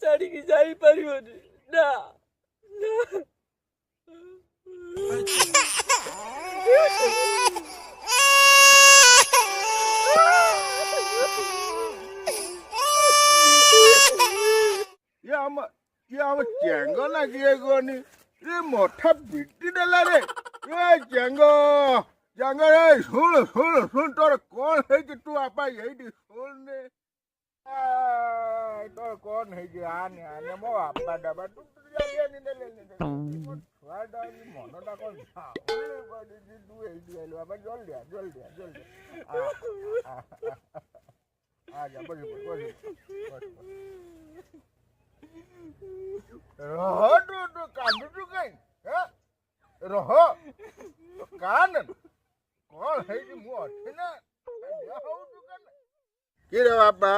ଛାଡ଼ିକି ଯାଇପାରିବନି ନା ନା। ଇଏ ଆମ ଇଏ ଆମ ଚେଙ୍ଗ ନା କିଏ କୁହନି ଏ ମଠା ପିଟି ଦେଲା ରେ। ଏ ଚେଙ୍ଗ, ଚେଙ୍ଗ ରେ, ଶୁଣ ଶୁଣ ଶୁଣ, ତୋର କଣ ହେଇଛି? ତୁ ବାପା ଏଇଠି ଶୁଣରେ, ତୋର କଣ ହେଇଛି? ଆନେ ଆନେ, ମୋ ବାପା ଡବା ତୁ। ଛୁଆଟା ମନଟା କଣ ଝାଉଁଳି ପଡିଛି। ତୁ ଏଇଠି ଆଇଲୁ ବାପା, ଜଲ୍ଦି ଆ, ଜଲ୍ଦି ଆ, ଜଲ୍ଦି ଆ। ବସି ବସି ବସି। ରହ, ତୁ ତୁ କାନ୍ଦୁଛୁ କାଇଁ? ରହ, କାନ କଣ ହେଇଛି? ମୁଁ ଅଛି ନା। କିରେ ବାପା,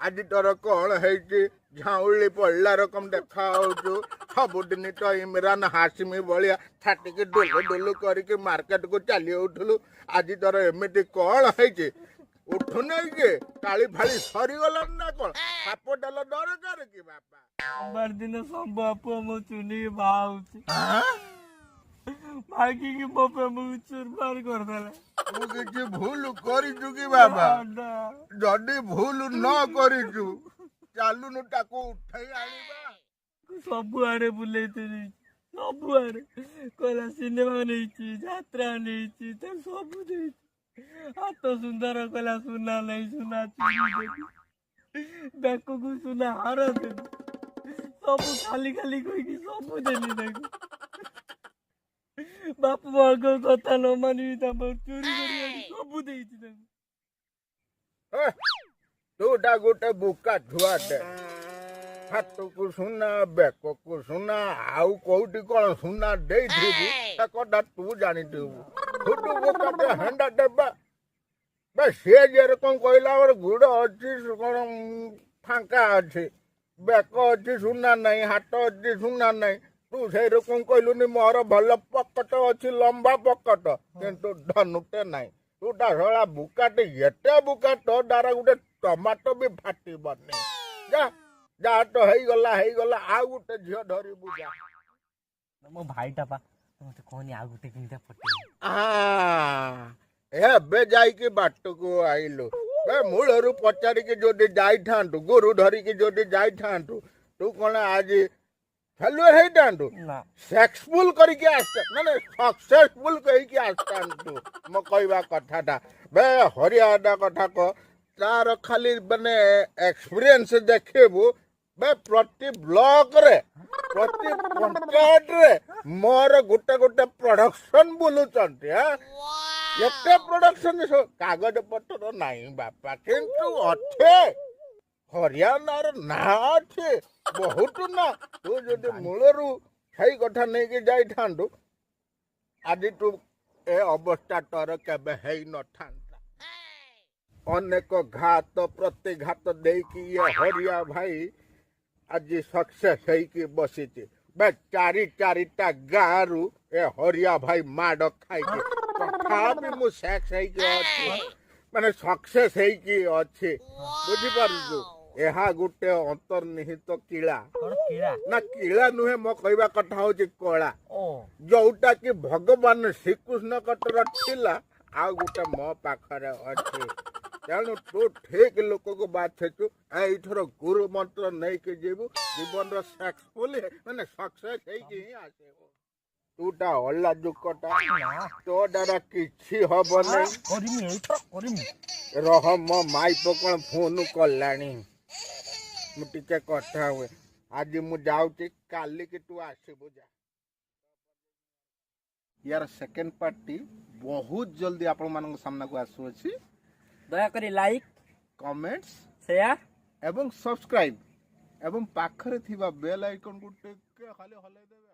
ଆଜି ତୋର କଣ ହେଇଛି? ଝାଉଁଳି ପଡ଼ିଲା ରକମ ଦେଖା ହଉଛୁ। ସବୁଦିନ ତ ଇମରାନ ହାସିମି ଭଳିଆ ଛାଟିକି ଡୁଲୁ ଡୁଲୁ କରିକି ମାର୍କେଟକୁ ଚାଲି ଉଠୁଲୁ, ଆଜି ତୋର ଏମିତି କଣ ହେଇଛି? ଉଠୁନାହିଁ କି? କାଳି ଫାଳି ସରିଗଲାଣି ନା କଣ? ସାପ ଡାଲ ଦରକାର କି ବାପା? ସୋମବାର ଦିନ ସମ୍ଭବ ମୋ ଚୁନିକି ବାହା ହଉଛି, ଭାଗିକି ମୋ ପ୍ରେମକୁ ଚୁରମାର କରିଦେଲା। ତୁ କିଛି ଭୁଲ କରିଛୁ କି ବାବା? ଯଦି ଭୁଲ ନ କରିଛୁ, ଚାଲୁନୁ ତାକୁ ଉଠେଇ ଆଣିବା। ସବୁଆଡେ ବୁଲେଇତେ ନେଇଛି, ସବୁଆଡେ କହିଲା, ସିନେମା ନେଇଛି, ଯାତ୍ରା ନେଇଛି, ତାକୁ ସବୁ ଦେଇଛି। ହାତ ସୁନ୍ଦର କହିଲା, ସୁନା ନେଇ ସୁନା ଚୁଡ଼ି ଦେବି, ବେକକୁ ସୁନା ହାର ଦେବି, ସବୁ ଖାଲି ଖାଲି କହିକି ସବୁ ଦେଲି ତାକୁ। ବାପା ମାଙ୍କ କଥା ନ ମାନିବି ତା ଚୋରି କରି ଆଣି ସବୁ ଦେଇଛି ତାକୁ। ତୁଟା ଗୋଟେ ବୋକା ଛୁଆଟେ। ହାତକୁ ସୁନା, ବେକକୁ ସୁନା, ଆଉ କୋଉଠି କଣ ସୁନା ଦେଇଥିବୁ, ସେ କଥା ତୁ ଜାଣିଥିବୁ। ଛୋଟ ବୋକାଟେ, ହେଣ୍ଡା ଦେବା ବା। ସିଏ ଯେରକମ କହିଲା, ଆମର ଗୁଡ଼ ଅଛି କଣ ଫାଙ୍କା ଅଛି, ବେକ ଅଛି ସୁନା ନାହିଁ, ହାତ ଅଛି ସୁନା ନାହିଁ। ତୁ ସେଇରକମ କହିଲୁନି, ମୋର ଭଲ ପକଟ ଅଛି, ଲମ୍ବା ପକଟ, କିନ୍ତୁ ଧନୁଟେ ନାହିଁ। ତୁ ଟା ଶଳା ବୁକାଟେ, ଏତେ ବୁକା ତୋ ଦ୍ୱାରା ଗୋଟେ ଟମାଟୋ ବି ଫାଟିବନି। ଯା ଯା, ତ ହେଇଗଲା ହେଇଗଲା, ଆଉ ଗୋଟେ ଝିଅ ଧରିବୁ ଯା। ମୋ ଭାଇଟା ପା ମତେ କହନି ଆଉ ଗୋଟେ କେମିତିଆ ପଟେଇ। ଏବେ ଯାଇକି ବାଟକୁ ଆଇଲୁ ବେ। ମୂଳରୁ ପଚାରିକି ଯଦି ଯାଇଥାନ୍ତୁ, ଗୁରୁ ଧରିକି ଯଦି ଯାଇଥାନ୍ତୁ, ତୁ କଣ ଆଜି ଫେଲୁଅର ହେଇଥାନ୍ତୁ? ସକ୍ସେସଫୁଲ କରିକି ଆସ, ମାନେ ସକ୍ସେସଫୁଲ ହେଇକି ଆସିଥାନ୍ତୁ। ମୋ କହିବା କଥାଟା ବେ, ହରିଆନା କଥା କହ, ତାର ଖାଲି ମାନେ ଏକ୍ସପିରିଏନ୍ସ ଦେଖିବୁ ବେ। ପ୍ରତି ବ୍ଲକରେ, ପ୍ରତି ପଞ୍ଚାୟତରେ ମୋର ଗୋଟେ ଗୋଟେ ପ୍ରଡକ୍ସନ ବୁଲୁଛନ୍ତି। ଏତେ ପ୍ରଡକ୍ସନ କାଗଜ ପତ୍ର ନାହିଁ ବାପା, କିନ୍ତୁ ଅଛେ, ହରିୟାଣାର ନାଁ ଅଛି, ବହୁତ ନା। ତୁ ଯଦି ମୂଳରୁ ସେଇ କଥା ନେଇକି ଯାଇଥାନ୍ତୁ, ଆଜି ତୁ ଏ ଅବସ୍ଥା ତୋର କେବେ ହେଇନଥାନ୍ତା। ଅନେକ ଘାତ ପ୍ରତିଘାତ ଦେଇକି ଇଏ ହରିଆ ଭାଇ ଆଜି ସକ୍ସେସ୍ ହେଇକି ବସିଛି ବେ। ଚାରି ଚାରିଟା ଗାଁରୁ ଏ ହରିଆ ଭାଇ ମାଡ଼ ଖାଇକି ତଥାପି ମୁଁ ସେକ୍ସ ହେଇକି ଅଛି, ମାନେ ସକ୍ସେସ୍ ହେଇକି ଅଛି, ବୁଝିପାରୁଛୁ? ଏହା ଗୋଟେ ଅନ୍ତର୍ନିହିତ କୀଳା ନା? କୀଳା ନୁହେଁ, ମୋ କହିବା କଥା ହଉଛି କଳା, ଯୋଉଟା କି ଭଗବାନ ଶ୍ରୀକୃଷ୍ଣଙ୍କର ଥିଲା, ଆଉ ଗୋଟେ ମୋ ପାଖରେ ଅଛି। ତେଣୁ ତୁ ଠିକ ଲୋକକୁ ବାଛିଛୁ। ଏଇଥର ଗୁରୁ ମନ୍ତ୍ର ନେଇକି ଯିବୁ, ଜୀବନର ସକ୍ସେସଫୁଲ ମାନେ ସକ୍ସେସ୍ ହେଇକି ହିଁ ଆସିବୁ। ତୁଟା ଅଲାଜୁକଟା, ତୋ ଦ୍ୱାରା କିଛି ହବନି। ରହ, ମୋ ମାଇପ କଣ ଫୋନ କଲାଣି, ମୁଁ ଟିକେ କଥା ହୁଏ। ଆଜି ମୁଁ ଯାଉଛି, କାଲିକି ତୁ ଆସିବୁ ଯା। ୟାର ସେକେଣ୍ଡ ପାର୍ଟଟି ବହୁତ ଜଲ୍ଦି ଆପଣମାନଙ୍କ ସାମ୍ନାକୁ ଆସୁଅଛି। ଦୟାକରି ଲାଇକ୍, କମେଣ୍ଟସ୍, ସେୟାର ଏବଂ ସବସ୍କ୍ରାଇବ୍ ଏବଂ ପାଖରେ ଥିବା ବେଲ୍ ଆଇକନ୍କୁ ଟିକେ ଖାଲି ହଲେଇ ଦେବେ।